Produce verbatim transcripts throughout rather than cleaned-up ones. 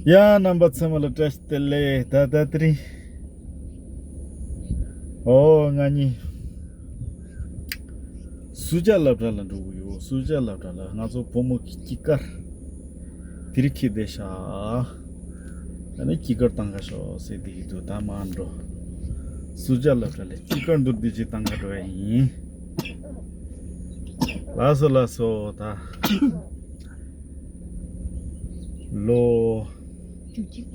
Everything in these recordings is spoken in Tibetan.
ཡ། རྣམ་པ་ཚང་མ་ལ་བཀྲ་ཤིས་བདེ་ལེགས། ད་ད་དེ་རིང་། ཨོ། ང་གཉིས་སུ་ཇཱ་སློབ་གྲྭ་ལ་འགྲོ་གི་ཡོད། སུ་ཇཱ་སློབ་གྲྭ་ལ་ང་ཚོ་བུ་མོ་གི་སྐྱིད་སྐར་དེ་རིང་འཁེལ་བསྡད་ཤག་ཨ་ནི་སྐྱིད་སྐར་བཏང་ག་ཤོག་ཟེར་བསྡད་ཀྱི་འདུག་ད་མར་འགྲོ། སུ་ཇཱ་སློབ་གྲྭ་ལ་སྐྱིད་སྐར་འདུག་འདི་ཅིག་བཏང་ག་འགྲོ་ཡ་ཡིན། ལགས་སོ་ལགས་སོ། ད་ལོ། བཅུ་གཅིག་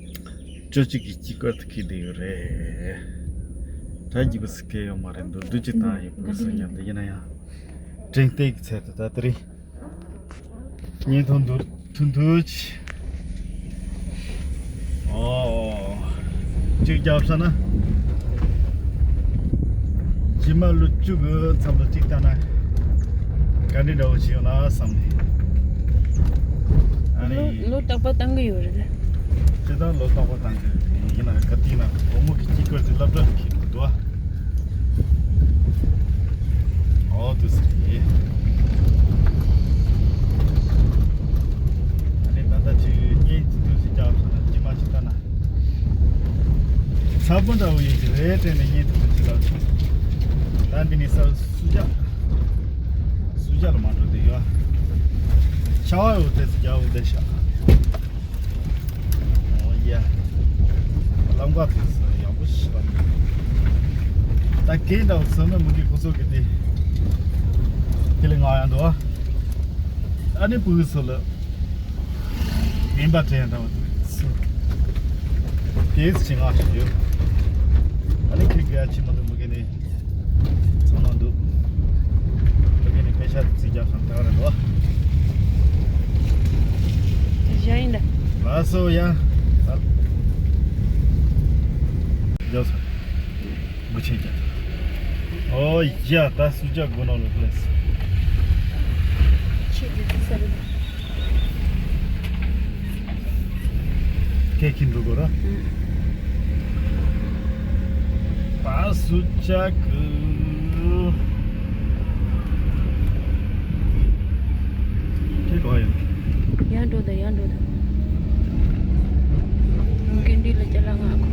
བཅུ་གཅིག་གི་སྐྱིད་སྐར་དུ་འཁེལ་བསྡད་ཡོད་རེད། ད་རྒྱུ་བ་སི་ཀེ་ཡོད་མ་རེད་འདུག་འདུག་ཅི་བཏང་ཡོད་པོ་སོ་ཉམས་དེ་ཡིན་ན་ཡང་། དྲན་རྟེན་གྱི་ཚད་དུ་ད་དེ་རིང་། བརྙན་ཐུང་འདུག་ཐུང་ཐུང་ཅི། ཨོ། གཅིག་རྒྱབ་ས་ན། ཕྱི་མ་ལོ་བཅུ་གི་མཚམས་ལ་གཅིག་བལྟས་ན། ག་འདྲ་འདྲ་བོ་ཞིག་ཡོང་ན་བསམ་ནས། ཨ་ནི། ལོ་ལོ་རྟག་པར་བཏང་གི་ཡོད་རེད། ཁྱེད་རང་ལོ་རྟག་པར་བཏང་གི་ཡིན་ན་ག་དུས་ན་བུ་མོ་གི་སྐྱིད་སྐར་དེ་སློབ་གྲྭ་དུ་འཁེལ་འདུག་ཨ། ཨོ་དུ་སི་རེད། ཨ་ནི་ད་ལྟ་ཅི་གཉེན་ཚིག་ཐུག་ཞིག་རྒྱག་སོང་ན་ཅི་མ་ཞིག་ལྟ་ན། ཚ་པོ་འདྲ་བོ་ཡིན་གྱི་རེད་དེ་ནས་གཉེན་ཚིག་ཐུག་ཞིག་ལྟ་ཆོག་ད་འདི་ནས་ས་སུ་ཇཱ། སུ་ཇཱ་ལ་མ་འགྲོ་དེ་ཡོད། ཆ་བ་ཡོད་དེ་ཚོ་རྒྱག་འོ་དེ་ཤ། ཨོ་ཡ། ལམ་ཁ་དེ་ཚོ་ཡག་པོ་ཞིག་པ། ད་གན་འདྲ་བོ་ཟོ་མེད་མུ་གེ་ཁོ་ཚོ་གི་དེ། དེ་ལས་ང་ཡང་འདུག་ཨ་ནི་བུ་གི་ཚོ་ལ། མིན་པ་དྲན་དང་། དེས་ཆེ་ང་ཞིག་ཡོད། ཨ་ནི་ཁྱེད་ཀྱི་ཨ་ཕྱི་མ་དུ་མུ་གེ་ནི་ཚང་མ་འདུག་མུ་གེ་ནི་པེ་ཤ་དུ་རྩིས་རྒྱག་ཤང་དེ་ག་རེ་འདུག་གཞན་ཡིན་ད། ལགས་སོ་ཡ། ལགས་སོ། མགོ་ཆེན་རྒྱག་ཨོ་ཡ། ད་སུ་ཇཱ་སྒོ་ནང་ལ་སླེབས་སོང་། ཁྱེད་ཀྱི་འདུག་གོ་ར། པ་སུ་ཇཱ་གི། ཁྱེད་ག་ཡོད། ཡར་འགྲོ་དང་ཡར་འགྲོ་དང་། མུ་གེ་འདི་ལ་ཅ་ལག་མངགས་གོ།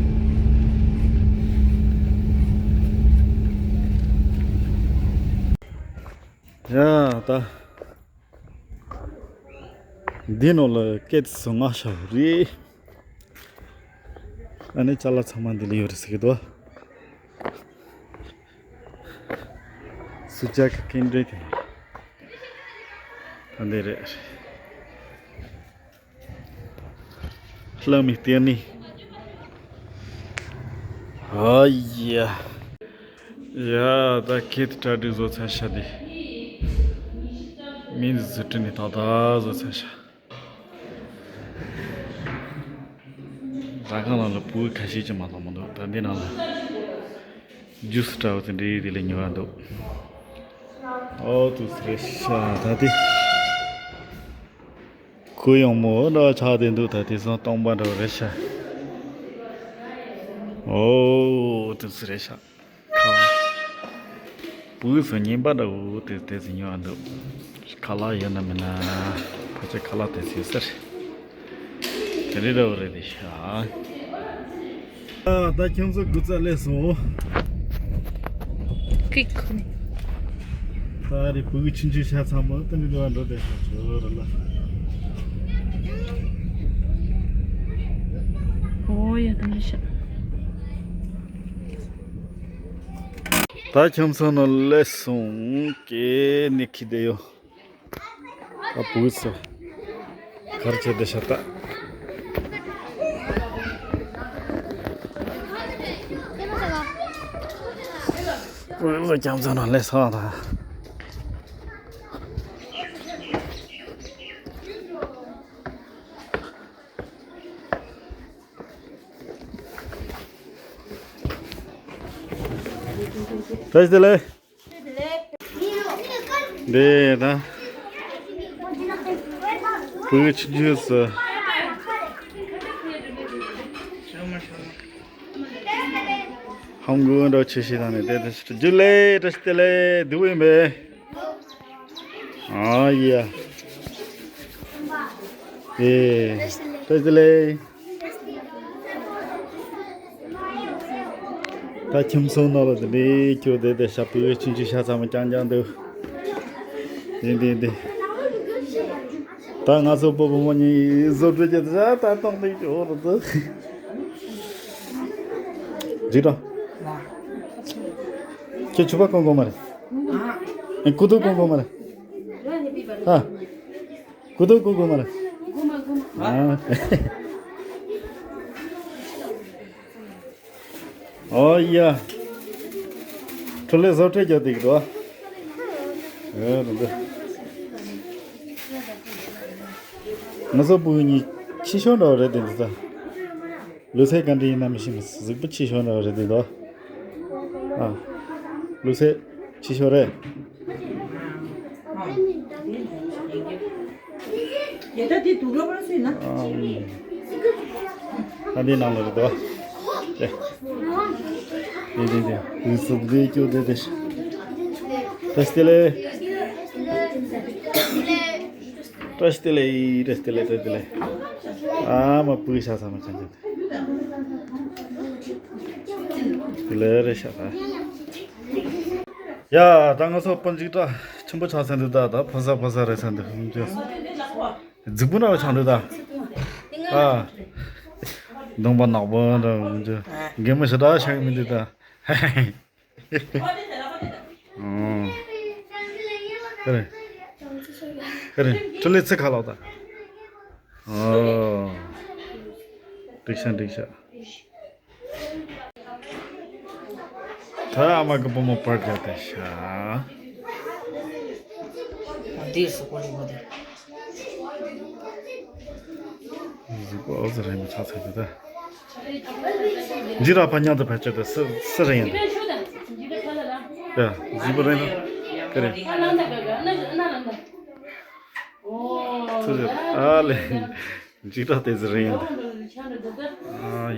ཡ་ད། འདི་ནང་ལ་སྐད་སོ་ང་ཤ་རེད། ཨ་ནི་ཅ་ལག་ཚང་མ་འདི་ལ་ཡོད་རེད་ཟེར་གི་འདུག་སུ་ཇཱ་གི་སྐད་འདྲེ་དེ། ད་འདི་རེད། བླ་མའི་གཏེར་ནི། ཨ་ཡ། ཡ་ད་ཁེ་ཏི་གྲ་སྒྲིག་བཟོ་ཚར་ཤག་དེ། མིན་ཟི་ཁྲི་ནི་ཏག་ཏག་བཟོ་ཚར་ཤག་ཟ་ཁང་ནང་ལ་བུ་ཁ་ཤས་ཀྱི་མ་གཏོགས་མི་འདུག་ད་འདི་ནང་ལ་ཇུས་འདྲ་བོ་དེ་འདྲའི་དེ་ལས་ཉོ་བ་འདུག་ཨོ་དུ་སི་རེད་ཤག་ད་དེ། ཁོ་ཡང་མོ་འདྲ་ཆགས་བསྡད་འདུག་ད་དེང་སང་སྟོང་པ་འདྲ་བོ་རེད་ཤག་ཨོ་དུ་སི་རེད་ཤག་བུ་སུ་ཉན་པ་འདྲ་བོ་དེ་དེ་ཚོ་ཉོ་བ་འདུག་ཁ་ལག་ཡོད་ན་མེད་ན། ཕལ་ཆེར་ཁ་ལག་དེ་ཚོ་ཡོད་ས་རེད། དེ་རེད་འདྲ་བོ་རེད་དེ་ཤག་ཨ། ད་ཁྱོད་ཚོ་སྒུག་རྩ་སླེབས་སོང་། ཀིག་ད་རེད་བུ་གུ་ཆུང་ཆུང་ཤ་ཚ་མོ་ད་འདི་འདྲ་བ་འགྲོ་བསྡད་ཤག་ཚོ་ར་ལ། ཨོ་ཡ་ད་འདི་ཤ། ད་ཁྱིམ་ཚང་ནང་སླེབས་སོང་། ཀེ་ནི་ཁི་དེ་ཡོ། ཨ་བུ་ཚོ་གར་བྱེད་དེ་ཤ་ད། བུ་ཚོ་ཁྱིམ་ཚང་ནང་སླེབས་སོང་ད། བཀྲ་ཤིས་བདེ་ལེགས། འདི་ད། བུ་ཆུང་ཆུང་སུ། ཧམ་གོ་འདྲ་ཆེ་ཤི་དང་ནི་དེ་དེ་ཞིག་ཏུ་ཇུ་ལེ་བཀྲ་ཤིས་བདེ་ལེགས་འདི་བུ་ཡིན་པས། ཨ་ཡ། ཨེ། བཀྲ་ཤིས་བདེ་ལེགས། ད་ཁྱིམ་ཚང་ནང་ལ་དེ་འདྲའི་ཁྱོད་བསྡད་དེ་ཞབས་པུས་ཆུང་ཆུང་ཤ་ཚ་མོ་རྐྱང་རྐྱང་འདུག་དེ་འདི་འདི། ད་ང་ཚོ་སྤོ་བོ་མོ་གཉིས་བཟོ་གྲྭ་རྒྱག་ད་ད་གཏོང་ནས་ཡོད་རེད་དོ། འཇིགས་རོ། ཁྱོད་ཕྱུ་པ་གོན་གོ་མ་རེད། ཨ། ཨེ་སྐུ་གདུང་གོན་གོ་མ་རེད། ཧ། སྐུ་གདུང་གོན་གོ་མ་རེད། ཨ། ཨོ་ཡ། ཁྲོ་ལེ་བཟོ་གྲྭ་རྒྱག་དེ་གི་འགྲོ། ཨེ་རེད་འདུག་ང་ཚོ་སྤུ་གུ་གཉིས་ཆེ་ཤོས་འདྲ་བ་རེད་དེ་འདུག་ད། ལུས་ཚད་ག་འདྲ་ཡིན་ན་མི་ཤེས་མི་གཟུགས་པོ་ཆེ་ཤོས་འདྲ་བ་རེད་དེ་འདུག་ཨ། ལུས་ཚད་ཆེ་ཤོས་རེད། ཡ་ད་དེ་དུག་ལོག་པར་སུས་ན། ཨ་འདི་ནང་ལ་རེད་དོ། ཨེ། འདི་འདི་འདི་འདི་སུབ་འདི་ཀྱོ་འདི་འདི། བཀྲ་ཤིས་བདེ་ལེགས། བཀྲ་ཤིས་བདེ་ལེགས། བཀྲ་ཤིས་བདེ་ལེགས། བཀྲ་ཤིས་བདེ་ལེགས། ཨ་མ་སྤུ་གུ་ཤ་ཚ་མ་ཆ་འདི་ལེ་རེ་ཤ་ཚ། ཡ་ད་ང་ཚོ་སྤུན་འཇིགས་སྐྲག་ཆེན་པོ་ཆགས་ཚར་འདུག་ད་ད་ཕོ་གསར་ཕོ་གསར་རེད་ཚར་འདུག་རྫིག་པོ་འདྲ་བ་ཆགས་འདུག་ད། ཨ། གདོང་པ་ནག་པོ་འདྲ་བ་འདུག་རྒན་མོ་ཞེ་དྲག་ཆགས་ཀྱི་མི་འདུག་ད། ཨོ། ཁ་རེ། ཁ་རེ། ཁྲི་ལེ་ཚི་ཁ་ལོག་ད། ཨོ། འགྲིག་ཤག་འགྲིག་ཤག་ད་ཨ་མ་གི་བུ་མོ་པར་རྒྱག་དེ་ཤ། འདིར་སུ་གོ་རི་མོ་འདི། གཟུགས་པོ་ཨོ་ཙི་རེད་མི་ཆགས་ཚར་གི་ད། འཇིགས་ར་ཕ་མཉམ་དུ་ཕར་ཆེར་དུ་སི་སི་རེད་ཡིན། ཡ་གཟུགས་པོ་རེད་ན་ཀ་རེད། ཚུར་ཨ་ལེ། འཇིགས་ར་དེ་ཟི་རེད་ཡིན། ཨ་ཡ།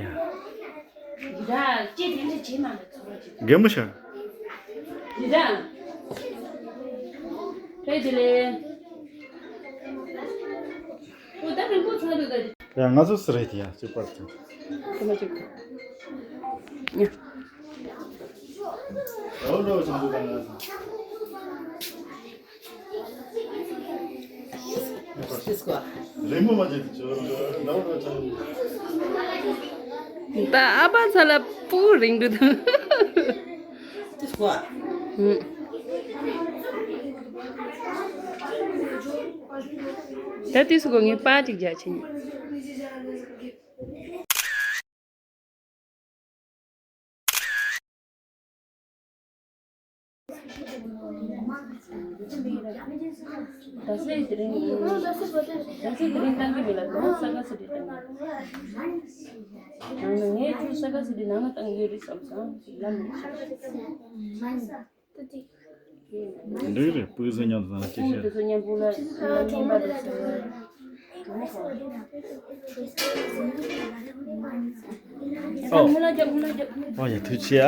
རྒན་མོ་ཤ། ཡ་ང་ཚོ་སི་རེད་དེ་ཡ་གཅིག་པར་ཐོན། རིང་མོ་མ་བྱེད་དུ་ཆོག་འདྲ་བོ་ཆགས། ད་ཨ་ཕ་ཚ་ལ་སྤུ་གུ་རིང་འདུག་དང་། ད་དུས་སུ་གོ་ངའི་པར་ཅིག་རྒྱག་ཆེན། ད་སེ་དེ་རིང་། ད་སེ་དེ་རིང་བཏང་གི་མེད་ལ་དོ་ས་ག་སེ་དེ་བཏང་གི། ང་ནི་ངས་ཁྱོད་ས་ག་སེ་དེ་ནང་ལ་བཏང་གི་རེད་བསམ་སོང་ལམ་ནས། འདྲ་རེད། སྤུ་གུ་ཚོ་མཉམ་དུ་ན་སྐྱེ་ཤོད། སྤུ་གུ་ཚོ་མཉམ་པོ་ལ་ལ་ངན་པ་རེད་ཟེར། ཨོ། ཨོ་ཡ་ཐུགས་རྗེ་ཆེ་ཨ།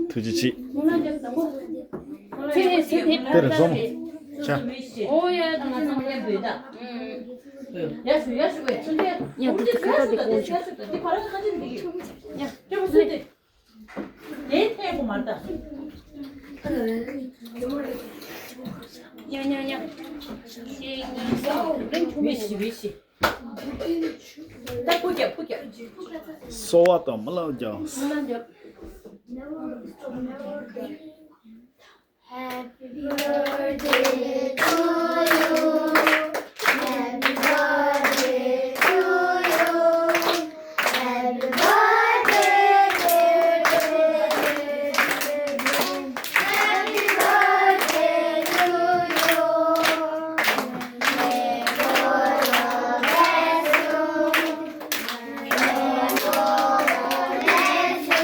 ཐུགས་རྗེ་ཆེ། དེར་སོང་། ཆ། ཡ་དེ་ཁ་ད་དེ་གོང་ཆུ། དེའི་ཐད་གོ་མ་ལྟ། ཉ་ཉ་ཉ། ཤེས་ཉན་སོ། རིང་ཐུང་མི་ཤི་མི་ཤི། ད་ཕུ་རྒྱབ་ཕུ་རྒྱབ། སོ་བ་དང་མི་ལ་རྒྱབ། མི་ལ་རྒྱབ། Happy birthday to you. Happy birthday to you. Happy birthday, dear, dear, dear, dear, dear. Happy birthday to you. May God bless you.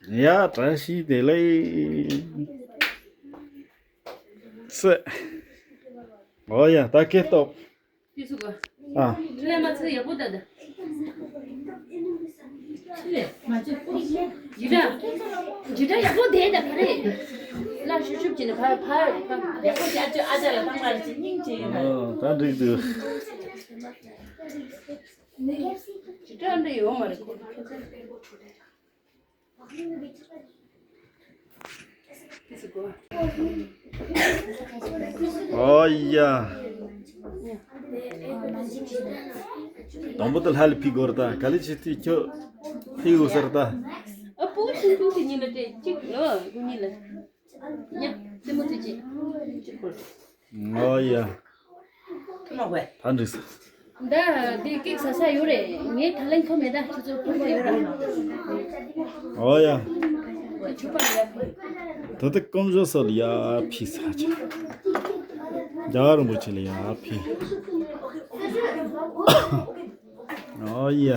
ཡ་བཀྲ་ཤིས་བདེ་ལེགས། སེ། ཨོ་ཡ་ད་སྐད་སྟོབས། དེ་སུ་ག་ཨ། ཁྲི་ལས་མ་ཚིག་ཡག་པོ་ད་ད། ཁྲི་ལས་མ་ཚིག་ཇི་འདྲ། ཇི་འདྲ་ཡག་པོ་དེ་ད་ག་རེ། ལ་ཤུབ་ཤུབ་ཅི་ནས་ཕར་ཕར་ཕར། ཡག་པོ་ཅི་ཨ་ཅོ་ཨ་ཅག་ལ་བཏང་བ་རེད་ཅི་སྙིང་རྗེ་ཡོད་མ་རེད། ཨ། ད་འགྲིག་འདུག་ཇི་འདྲ་འདྲ་ཡོད་མ་རེད་ཁོ། ཨོ་ཡ། དང་པོ་དེ་ལྷ་ལ་ཕུལ་དགོས་རེད་ད། ག་ལེ་བྱེད་དུས་ཁྱོད་ཕུལ་ཡོད་ཟེར་ད། ཨ་པོ་ཆུང་ཆུང་དེ་གཉིས་ལ་སྤྲད་གཅིག་ཨ་དགུ་གཉིས་ལ། ཉ་རྩེད་མོ་རྩེ་གཅིག་གཅིག་ཁོ། ཨོ་ཡ། ཐུ་མ་བས། ད་འགྲིག་སོང་། ད་འདི་ཀིག་ཟ་ས་ཡོད་རེད། ངའི་ད་ལན་ཁོ་མེད་ད་ཁྱོད་ཚོ་ཕོག་པ་ཡོད་ར། ཨོ་ཡ། ཁྱོད་ཕ་ཡ། ད་ལྟ་ཀོང་ཇོ་སོགས་ལ་ཡར་ཕུལ་ས་ཆ། རྒྱལ་བ་རིན་པོ་ཆེ་ལ་ཡར་ཕུལ། ཨོ་ཡ། ད་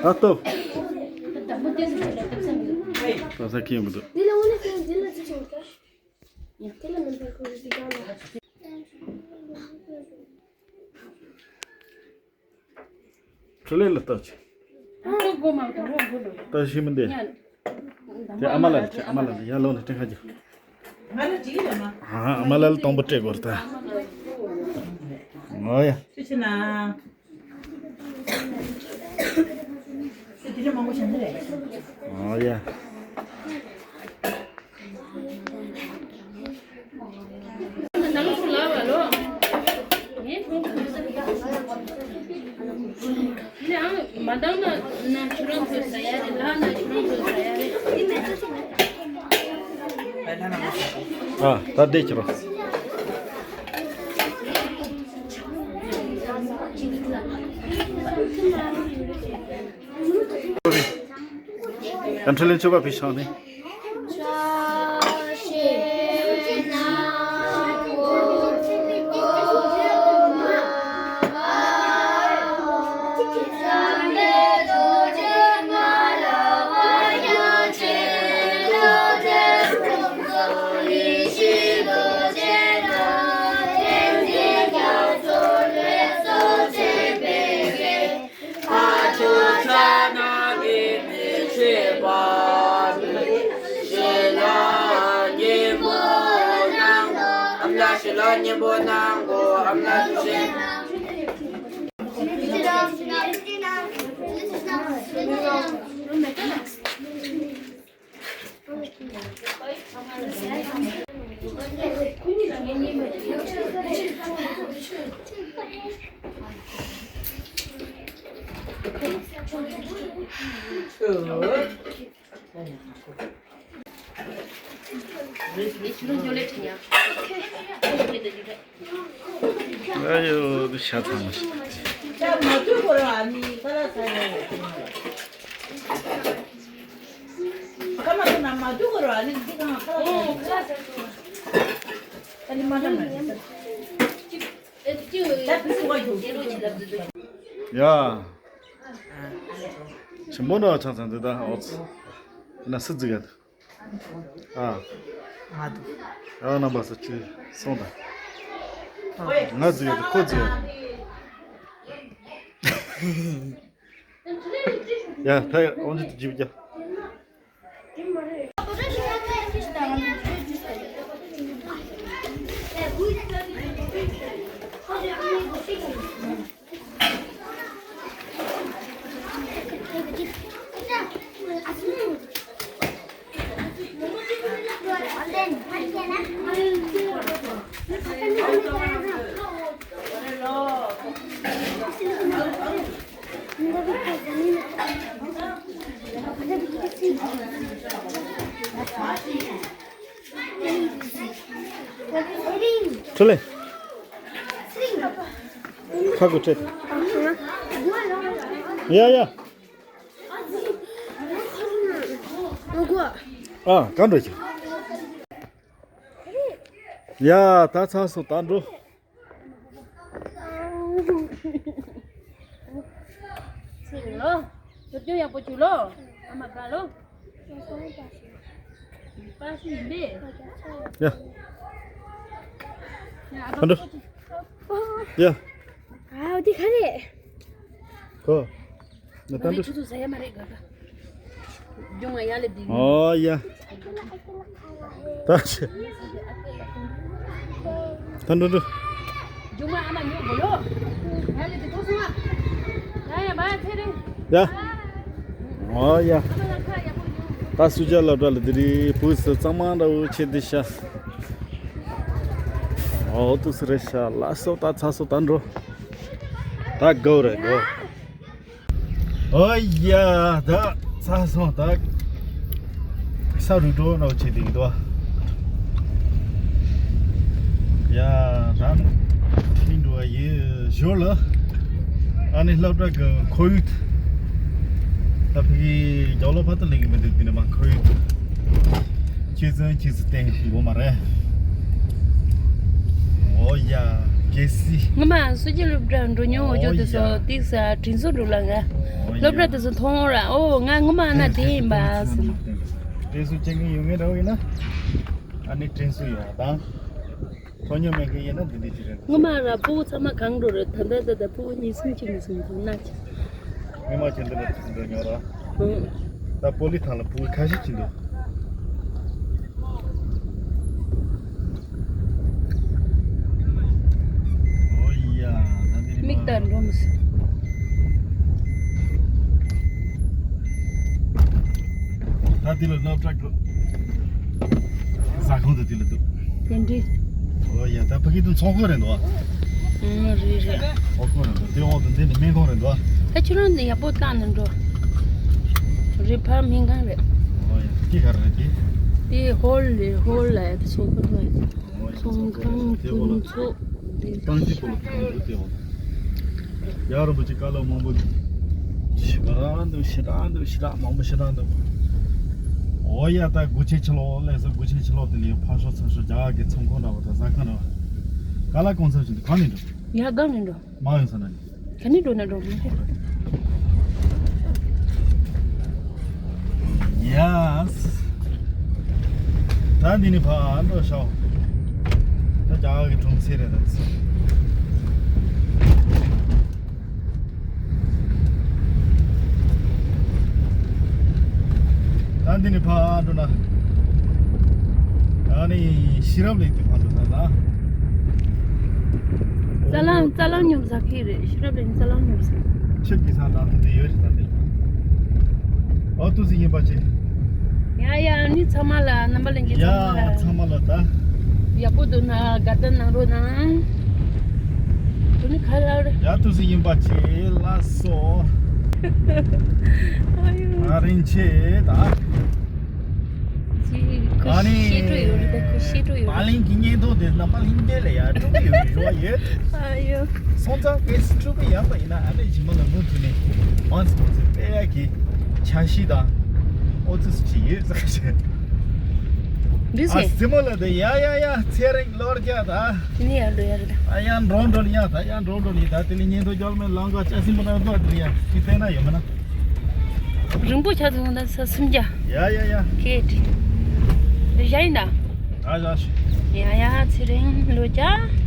ལྟོ། ད་ས་ཁྱིམ་མི་འདུག་ཁྲི་ལས་ལ་ལྟ་ཅི། ལྟ་ཤེས་མི་འདི། དེ་ཨ་མ་ལ་ལ་ཨ་མ་ལ་ལ་ཡར་ལོག་ནས་སྤྲད་ཁ་རྒྱུ། ཨ་མ་ལ་ལ་དང་པོ་སྤྲད་དགོས་རེད་ད། ཨོ་ཡ། ཨོ་ཡ། ཨ། ད་བསྡད་ཁྱེར་རོ། ཡང་ཁྲི་ལན་མཆོད་པ་ཕུལ་བྱུང་ནས། ཕ་ཆོས་ཕྱག་ན་བདེ་མི་ཆོས་པ། ཞེ་ལ་སྙིང་པོ་གནང་གོ། ཨ་མ་ལགས་ཞེ་ལ་སྙིང་པོ་གནང་གོ། ཨ་མ་ལགས་ཐུགས་རྗེ་ཆེ། ཨ་ཡོ། ཤ་ཚང་མ་ཞིག་ཡ། ཆེན་པོ་འདྲ་བ་ཆགས་ཚར་འདུག་ད། ཨོ་ཙི། ན་སུ་ཙི་ག་ད། ཨ། ང་འདུག་ཨ། རྣམ་པ་སུ་ཅི་སོང་ད། ང་ཙི་ག་ད་ཁོ་ཙི་ག་ད། ཡ། ཕ་ཡ་ཨོ་འདི་ཏུ་ཇིབ་རྒྱ། ཁྲོ་ལེ། ཁ་གུ་ཁྲེད། ཡ་ཡ། ཨ། གང་འགྲོ་ཁྱོད། ཡ། ད་ཚར་སོང་ད་འགྲོ། ཚེ་རིང་ལོ། སྲོལ་རྒྱུན་ཡག་པོ་བྱོས་ལོ། ཨ་མ་དགའ་ལོ། པ་སུ་ཡིན་པས། ཡ། ཡ། ཨ་ཕ་འགྲོ། ཡ། ཨ་དེ་ག་རེད། ཁོ། ང་ད་འགྲོ། ཨོ་ཡ། ད་ཆེ། ད་འགྲོ་འགྲོ། ཡ། ཨོ་ཡ། ད་སུ་ཇཱ་སློབ་གྲྭ་ལ་དེ་རིང་བུ་སུ་གཙང་མ་འདྲ་བོ་ཆེ་འདི་ཤ། ཨོ་ཏུ་སི་རེ་ཤ་ལ་སོ་ད་ཚ་སོ་ད་འགྲོ། ད་གོ་རེ་གོ། ཨོ་ཡ། ད་ཚ་སོང་ད། ས་རུ་འགྲོ་རོགས་བྱེད་དེ་འདུག་ཡ། ད་ཁྲིན་འགྲོ་བ་ཡི་ཞོར་ལ། ཨ་ནི་སློབ་གྲྭ་གི་ཁོར་ཡུག་ད་ཕ་གི་རྒྱབ་ལོགས་ཕ་ཏི་ལེགས་མི་འདུག་དེ་ནི་མ་ཁོར་ཡུག་ཁྱེད་ཚོ་ཁྱེད་ཚོ་བསྟན་གི་ཡོད་མ་རེད། ཨོ་ཡ། གལ་སྲིད། ངོ་མ་སུ་ཇཱ་སློབ་གྲྭ་འགྲོ་མྱོང་འོ་ཇོ་དེ་ཚོ་ཏིག་ས་དྲིན་གཟོ་འགྲོ་ལ་ང་། ཨོ་ཡ། སློབ་གྲྭ་དེ་ཚོ་མཐོང་ར་ཨོ་ང་ངོ་མ་ན་དེ་ཡིན་པ་སུ། དྲིན་གཟོ་ཅན་གི་ཡོད་ངེས་འདྲ་བོ་ཡིན་ན། ཨ་ནི་དྲིན་གཟོ་ཡོད་དང་། དོ་སྙོམས་མེད་མཁན་ཡིན་ན་འདི་འདྲའི་ཅིག་རེད། སྔོན་མ་ར་ཕྲུ་གུ་ཚང་མ་གང་འགྲོ་རེད། ད་ལྟ་ད་ལྟ་ཕྲུ་གུ་གཉིས་གསུམ་གཅིག་གཉིས་གསུམ་འདུག་ན་ཅིག་སྔོན་མ་ཁྱེད་འདི་ལ་ཅིག་འགྲོ་མྱོང་ར། ཨང་། ད་པོ་ལི་ཐང་ལ་ཕྲུ་གུ་ཁ་ཤས་ཅིག་འདུག་ཨོ་ཡ། ད་འདི་རེད་མིག་ལྟ་འགྲོ་མི་སྲིད། ད་འདི་ལ་སློབ་གྲྭ་གི་ཟ་ཁང་དུ་དེ་ལ་འདུག་དེ་འདྲའི། ཨོ་ཡ། ད་ཕ་གི་དུ་ཚོང་ཁང་རེད་འདུག་ཨང་རེད་རེད། ཚོང་ཁང་རེད་འདུག་དེ་འོག་ཏུ་འདི་ནི་སྨན་ཁང་རེད་འདུག་ད་ཁྱོད་རང་ནི་ཡག་པོ་བཏང་ནས་འགྲོ། རི་ཕར་སྨན་ཁང་རེད། ཨོ་ཡ། དེ་ག་རེད་དེ། དེ་ཧོལ་རེད། ཧོལ་ལ་ཡ་ཚོང་ཁང་རེད། ཚོང་ཁང་དེ་འོག་ལ་ཕུན་ཚོགས་འདི། ཏང་ཅི་པོ་ལ་ཕུན་ཚོགས་དེ་འོག་ཡ་རིན་པོ་ཆེ་བཀའ་སློབ་མང་པོ་ཞེ་དྲག་འདུག་ཞེ་དྲག་འདུག་ཞེ་དྲག་མང་པོ་ཞེ་དྲག་འདུག་ཨོ་ཡ། ད་སྒོ་ཆེན་ཕྱི་ལོགས་ལས་སོ། སྒོ་ཆེན་ཕྱི་ལོགས་དེ་ལས་ཕར་ཕྱོགས་ཚུར་ཕྱོགས་རྒྱ་གར་གྱི་ཚོང་ཁང་འདྲ་བ་དང་ཟ་ཁང་འདྲ་བ། ག་ལ་གང་འཚམ་ཞིག་འདུག་གང་ནས་འགྲོ། ཡ་གང་ནས་འགྲོ། མ་ཡོང་ས་ན་ནི། ག་ནས་འགྲོ་ན་འགྲོ་མི་ཤེས། ཡ། ད་འདི་ནི་ཕར་འགྲོ་ཤག་ད་རྒྱ་གར་གྱི་གྲོང་གསེབ་རེད་ད། ད་འདི་ནི་ཕར་འགྲོ་ན། ཨ་ནི་ཤེས་རབ་གླིང་དེ་ཕར་འགྲོ་ས་ན། རྩ་ལམ་རྩ་ལམ་སྙོབ་ས་ཁེ་རེད། ཤེས་རབ་གླིང་རྩ་ལམ་སྙོབ་ས། ཆིབས་ཀྱི་ས་དང་དེ་འདྲ་ཡོད་ཞིག་ད་འདི། ཨོ་ཏུ་སི་ཡིན་པ་ཅི། ཡ་ཡ། ཨ་ནི་ཚང་མ་ལ་རྣམ་པ་ལྷན་རྒྱས་ཚང་མ་ལ། ཡ་ཚང་མ་ལ་ད། ཡག་པོ་འདུག་ན་དགའ་ལྡན་གནང་རོགས་གནང་། དེ་ནི་ཁ་ལར། ཡ་ཏུ་སི་ཡིན་པ་ཅི་ལ་སོ། ཨ་ཡོ། ཨ་རིན་ཆེ་ད། ཅི་ཁུ་ཨ་ནི་ཤེས་འགྲོ་ཡོད་རེད་ད། ཁུ་ཤེས་འགྲོ་ཡོད་པ་རེད། ལིང་གི་བརྙན་ཐུང་དེ་རྣམ་པ་ལྷན་རྒྱས་ལ་ཡ་སྤྲོད་ཀྱི་ཡོད་རེད་ཞུ་བ་ཡོད། ཨ་ཡོ། སོང་ཙང་ཕེ་སི་སྤྲོད་ཀྱི་ཡོད་པ་ཡིན་ན་ཨ་ནི་ཇི་མ་ལ་མུ་མཐུད་ནས་མང་ཙམ་མང་ཙམ་སྤེལ་ཡག་གི་འཆར་གཞི་དང་ཨོ་ཙི་སི་ཅི་ཡོད་ཟེར་ཞེས། འདི་ཨ་ཟེར། སི་མོ་ལ་དེ་ཡ་ཡ་ཡ་ཚེ་རིང་ལོར་རྒྱ་ད། དེ་ནས་ཡར་འགྲོ་ཡ་རེད་ད། ཨ་ཡང་འགྲོ་འགྲོ་ལ་ཡ་ད་ཡང་འགྲོ་འགྲོ་ལ་ཡ་ད་དེ་ལ་ཉེན་རྟོག་རྒྱལ་མེད་ལང་ག་ཅ་སི་མོ་ན་འགྲོ་དེ་ཡ་ཅི་བལྟས་ན་ཡོད་མ་ན། རིང་པོ་ཆགས་སོང་ད་ས་སུམ་བརྒྱ། ཡ་ཡ་ཡ། ཁེ་ཏི། བཞག་ཡིན་ད། ཨ་བཞག་ཤི། ཡ་ཡ་ཚེ་རིང་ལོ་བརྒྱ།